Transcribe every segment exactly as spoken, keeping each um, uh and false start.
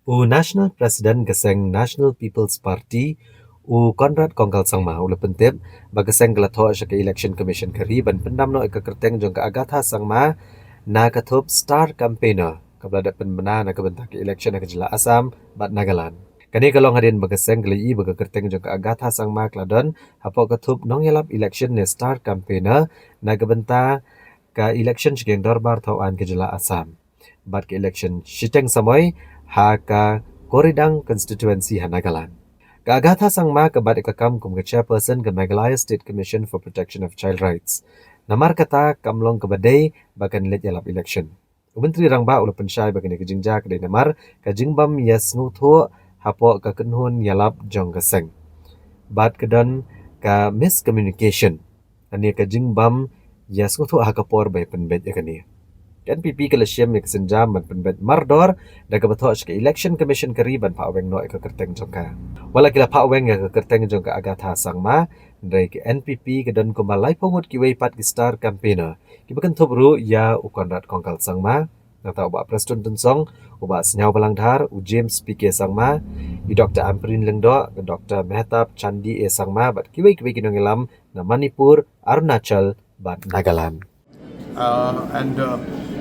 U National President ka seng National People's Party, u Conrad Kongkal Sangma, u la pyntip ba ka seng ka la thoh sha ka Election Commission ka ri ban pyndam noh ïa ka kyrteng jong ka Agatha Sangma na ka thup Star Campaigner kaba la dep pynbna na ka bynta ka election ha ka jylla Assam bad Nagaland. Kane ka long hadien ba ka seng ka la ïohi ba ka kyrteng jong ka Agatha Sangma ka la don hapoh ka thup nongïalap election ne Star Campaigner na ka bynta ka election shiteng dorbar thaw aiñ ka jylla Assam bad ka election shiteng samoi ha ka Koridang constituency ha Nagaland. Ka Agatha Sangma ka bat ïa ka kam kum ka chairperson ka Meghalaya State Commission for Protection of Child Rights. Namar kata kam long kaba dei ba kan leit ïalap election. U Myntri Rangbah u la pynshai ba kane ka jingjia ka dei namar ka jingbym ïasngewthuh hapoh ka kynhun ïalap jong ka seng bad ka don ka miscommunication. Kane ka jingbym ïasngewthuh ha ka por ba ïa pynbeit ïa kane. Ka N P P ka la shim ïa ka sienjam ban pynbeit mardor da kaba thoh sha ka Election Commission ka ri ban phah weng noh ïa ka kyrteng jong ka. Wat la ki la phah weng ïa ka kyrteng jong ka Agatha Sangma, hynrei ka N P P ka don kumba laiphew ngut kiwei pat ki Star Campaigner kiba kynthup ruh ïa u Conrad Kongkal Sangma, nangta u Bah Prestone Tynsong, u Bah Sniawbhalang Dhar, u James P K Sangma, i Doctor Ampareen Lyngdoh, Doctor Mehtab Chandee A Sangma bad kiwei kiwei ki nongïalam na Manipur, Arunachal bad Nagaland. Uh, and uh,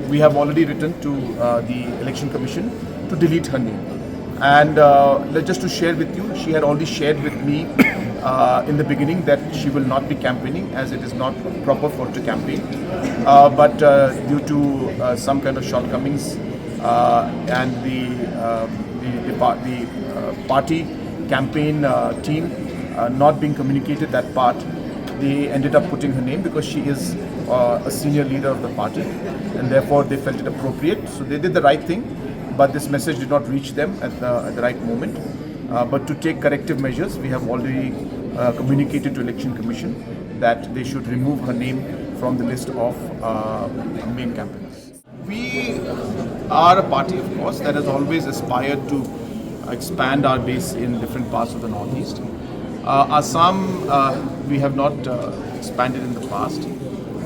we have already written to uh, the Election Commission to delete her name. And uh, let- just to share with you, she had already shared with me uh, in the beginning that she will not be campaigning, as it is not proper for to campaign. Uh, but uh, due to uh, some kind of shortcomings uh, and the uh, the, the, par- the uh, party campaign uh, team uh, not being communicated that part, they ended up putting her name because she is uh, a senior leader of the party, and therefore they felt it appropriate. So they did the right thing, but this message did not reach them at the, at the right moment. Uh, but to take corrective measures, we have already uh, communicated to Election Commission that they should remove her name from the list of uh, main campaigns. We are a party, of course, that has always aspired to expand our base in different parts of the Northeast. Uh, Assam, uh, we have not uh, expanded in the past.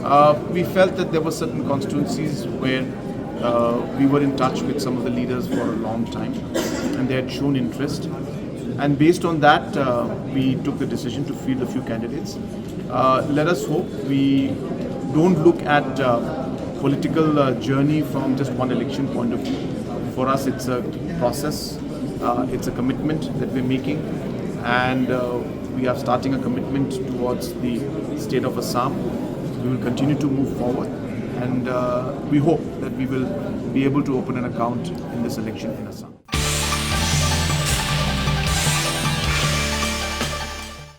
Uh, we felt that there were certain constituencies where uh, we were in touch with some of the leaders for a long time, and they had shown interest. And based on that, uh, we took the decision to field a few candidates. Uh, let us hope we don't look at uh, political uh, journey from just one election point of view. For us, it's a process, uh, it's a commitment that we're making, and uh, we are starting a commitment towards the state of Assam. We will continue to move forward, and uh, we hope that we will be able to open an account in this election in Assam.